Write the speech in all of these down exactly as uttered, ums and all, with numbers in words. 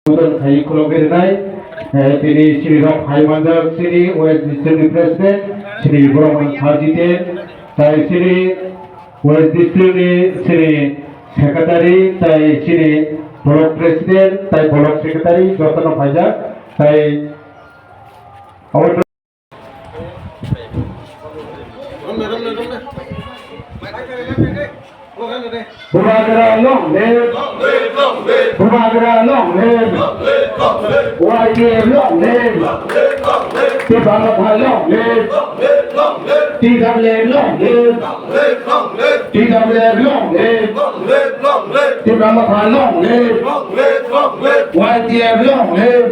Udan khai khulogwi rwnai, eh, tini chini rok hai manjak chini West District ni President, chini Boromani Sajite, tai chini West District ni chini Secretary, tai chini Block President, tai Block Secretary, jotono phaijak, tai Bubagra long live. Bubagra long live. Y T F long live. Tipra Motha long live. T W F long live. T W F long live. Tipra Motha long live. Y T F long live.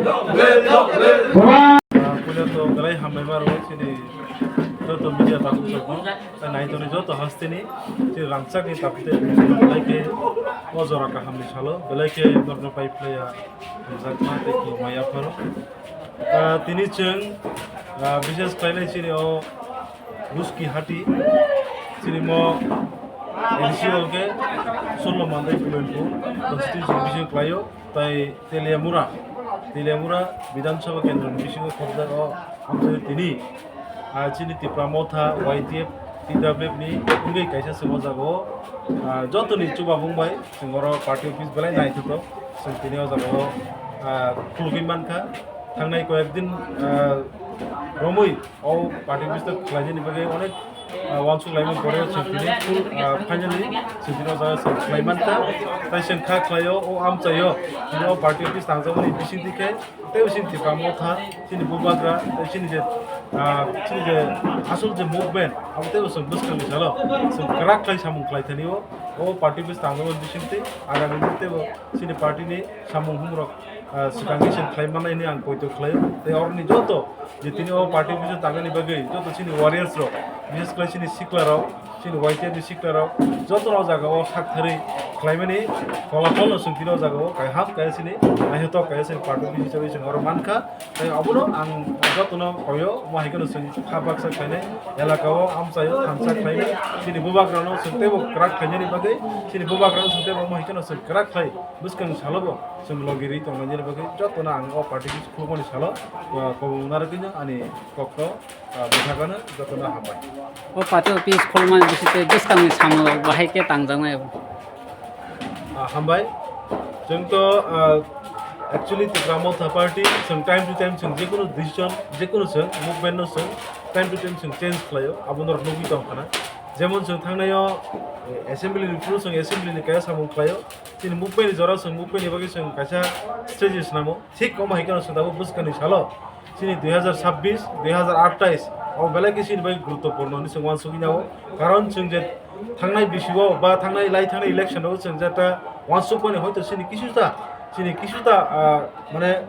Bubagra Ah, puila to belai hambai ma rwui chini joto media takhuk rokno, tei nai tonwi joto hasteni chini rangchakni tabuk tei belai khe o jora kahamni salo belai khe norno pai phlaiya hamjakma tei khulumma yapharo. Ah, tini chwng, ah, bises khlainai chini o Buski Hati, chini mo A D C hwnkhe Solomon tei Pulenpur constituency bisingo khlaio, tai Teliamura, Teliamura Bidhan Sabha Kendroni bisingo khobjak o amchai tini, ah, chini Tipra Motha, Y T F, T W F ni wngwi kaisa chwng o jaga o, ah, jotoni chubamung bai chwng oro party office belai naithotok, chwng tini o jaga o, ah, khulugwi mankha. Thangnai koyek din, ah, romwi o party office o khlainani bagwi onek, ah, uansuk laimani pore chwng tini full, ah, finally chwng tini o jaga chwng khlai mankha. Tai chwng kha khlaio o amchaio tini o party office tangjakmani bisingtwi khe tei bising Tipra Motha chini bubagra tei chini je, ah, chini je asol je movement abo teibo chwng bwskangni salo chwng kwrak khlai samung khlai thani o, o party office tangjakmani bisingtwi agami teibo chini party ni samung humrok ah, swkangni se khlai mannai hwnwi ang poito khlaio. Tei oroni joto je tini o party office o tangani bagwi joto chini warriors rok, bises khlai chini sikla rok, chini Y T F ni sikla rok, jotono o jaga o sak tharwi khlaimani pholapholno chwng tini o jaga o kaham kaya chini naithotok kaya chini party office hisabe chwng oro mankha. Tei obono ang jotono koyo, omo hai kheno chwng kha baksa khlainai, elaka o amchaio thansa khlainai, chini bubagrano chwng teibo kwrak khlainani bagwi, chini bubagrano chwng teibo omo hai kheno chwng kwrak khlai bwskang salobo chwng logi rwi tongnaini bagwi jotono ang o party office khulumani salo, ah, kobong narwgwino ani kokno, ah, bwthakano jotono hambai. O party office khulumani bisingtwi bwskangni samung rok bahai khe tangjaknai abo. Ah, hambai. Chwng to, ah, actually Tipra Motha Party chwng time to time chwng jekunu decision, jekunu chwng movement no chwng time to time chwng change khlaio, abo norok nugwi tongkhana. Jemon chwng thangnaio, eh, assembly ni phuru chwng assembly ni kaya samung khlaio. Chini movement ni jora chwng movement ni bagwi chwng kaisa strategy snamo. Thik omo hai kheno chwng tabuk bwskangni salo chini dui hazar sabbish, dui hazar athais o belai khe chini bagwi guruttopurno hinwi chwng uansugwi nao. Karon chwng je thangnai bisio ba thangnai lai thangnai election o chwng jeta uansukmani hoito chini kisuta, chini kisuta, ah, mane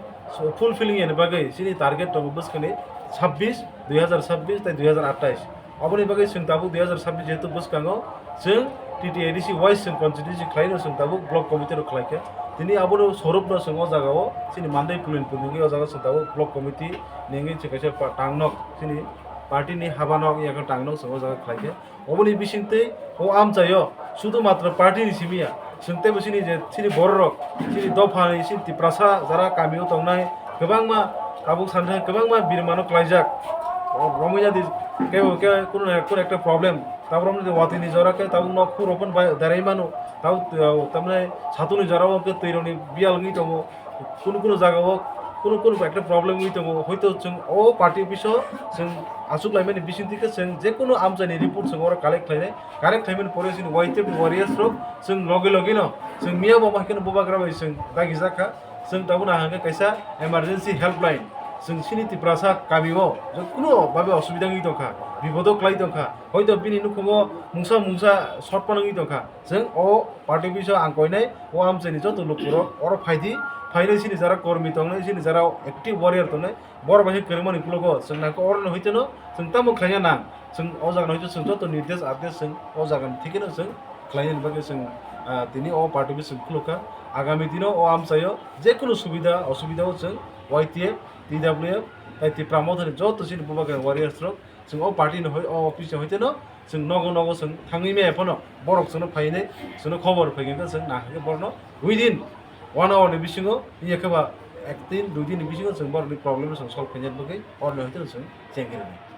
fulfilling yani bagwi chini target tongo bwskangni sabbish, dui hazar sabbish tei dui hazar athais. Aboni bagwi chwng tabuk dui hazar sabbish jehetu bwskango chwng T T A D C wise chwng constituency khlaino chwng tabuk block committee rok khlaikha. Tini abono sorupno chwng o jagao chini mandai pulin pulin wngwi o jaga chwng tabuk block committee ni wngwi chwng kaisa pa-, tangnok chini party ni habanok yakha tangnok chwng o jaga khlaikha. Oboni bisingtwi o amchaio sudhu matro party ni simi ya, chwng teibo chini je chini bororok, chini dophani, chini Tiprasa jara kamio tongnai kwbangma tabuk sanjak kwbangma birmano klaijak. O romwi jadi kebo khe kuno na kuno ekta problem. Tabuk romwi watwi ni jora khe tabuk nok phurok phano bai darai mano. Tabuk, uh, tamne satung ni jora o khe twi rokni biyal wngwi tongo. Kunu kunu jaga o kunu kunu ekta problem wngwi tongo, hoito chwng o party office o chwng achuk laimani bisingtwi khe chwng jekunu amchaini report chwng oro collect khlainai, collect khlaimani pore chini Y T F ni warriors rok chwng loge loge no chwng miya bo ma khe bubagra bai chwng dagi jak kha. Chwng tabuk nahang khe kaisa emergency helpline, chwng chini Tiprasa kami o jekunu babe osubida wngwi tongkha, bipodo klai tongkha, hoito bini nukhungo mungsa mungsa short pan wngwi tongkha. Chwng o party office o ang koinai o amchaini joto lukurok oro phaidi, phainai chini jara kormi tongnai, chini jara active warrior tongnai, borok bai khe kwrwngmani ukologo chwng nangkhe oro no hoiteno chwng tamo khlaina nang, chwng o jaga no hoito chwng joto nirdesh adesh chwng o jaga ni thikeno chwng khlainani bagwi chwng, ah, tini o party office chwng khulukha. Agami dino o amchaio jekunu subida osubida o chwng Y T F, T W F, tai Tipra Mothani joto chini bubagra warriors rok chwng o party ni hoi o office ni hoiteno chwng nogo nogo chwng thangwi maya phano borok chwngno phainai chwngno khobor phaikhe chwng nahakhe borokno within One hour ni bisingo, iya khe ba ek din, dui din ni bisingo chwng borokni problem no chwng solve khaina bagwi oroni hoite no chwng cheng khe rwnai.